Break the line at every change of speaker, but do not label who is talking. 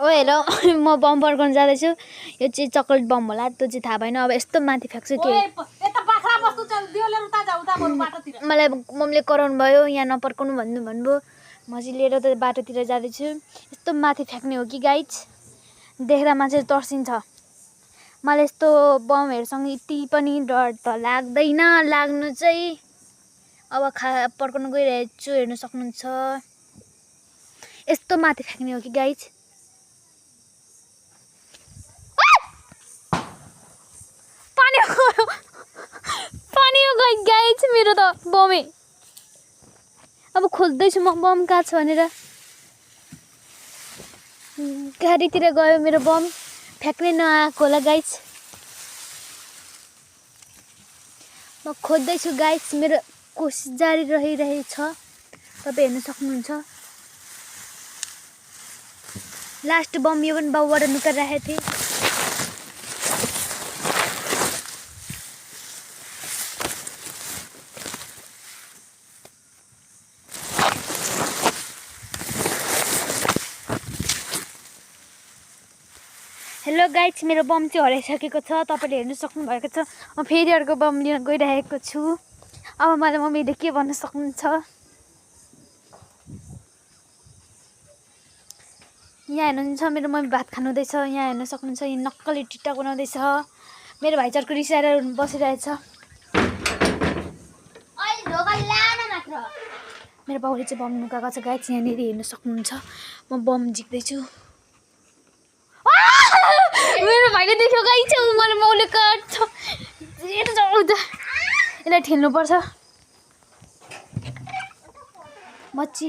ओ hello म bomb पड्काउन जाँदैछु यो चाहिँ चकलेट बम होला त्यो चाहिँ थाहा भएन अब यस्तो माथि फ्याँक्छु के मलाई मम्मीले कराउनु भयो यहाँ नपड्काउनु भन्नुभयो म चाहिँ लिएर त बाटोतिर जाँदैछु यस्तो माथि फ्याँक्ने हो कि गाइज देख्दा मान्छे तर्सिन्छ मलाई यस्तो बमहरूसँग यति पनि डर त लाग्दैन लाग्नु चाहिँ अब पड्काउन गइरहेको छु हेर्न सक्नुहुन्छ यस्तो माथि फ्याँक्ने हो कि गाइज पानी हो गाइज मेरो त बमै अब खोज्दैछु म बम कहाँ छ भनेर गाडीतिर गयो मेरो बम फ्याँक्नै नआएको होला गाइज म खोज्दैछु गाइज मेरो कोसिस जारी रहिरहेछ तपाईँ हेर्न सक्नुहुन्छ लास्ट बम यो पनि बाउबाट नुकाइराखेको थिएँ हेलो गाइज मेरो बम चाहिँ हराइसकेको छ तपाईँले हेर्न सक्नुभएको छ म फेरि अर्को बम लिन गइरहेको छु अब मलाई मम्मीले के भन्न सक्नुहुन्छ यहाँ हेर्नुहुन्छ मेरो मम्मी भात खानुहुँदैछ यहाँ हेर्न सक्नुहुन्छ यहाँ नक्कली टिट्टा बनाउँदैछ मेरो भाइ चर्को रिसाएर बसिरहेछ मेरो बाउले चाहिँ बम नुकाएको छ गाइज यहाँनिर हेर्न सक्नुहुन्छ म बम झिक्दैछु मेरो भाइले देख्यो गाइज मलाई बाउले काट्छ यसलाई ठेल्नुपर्छ मच्ची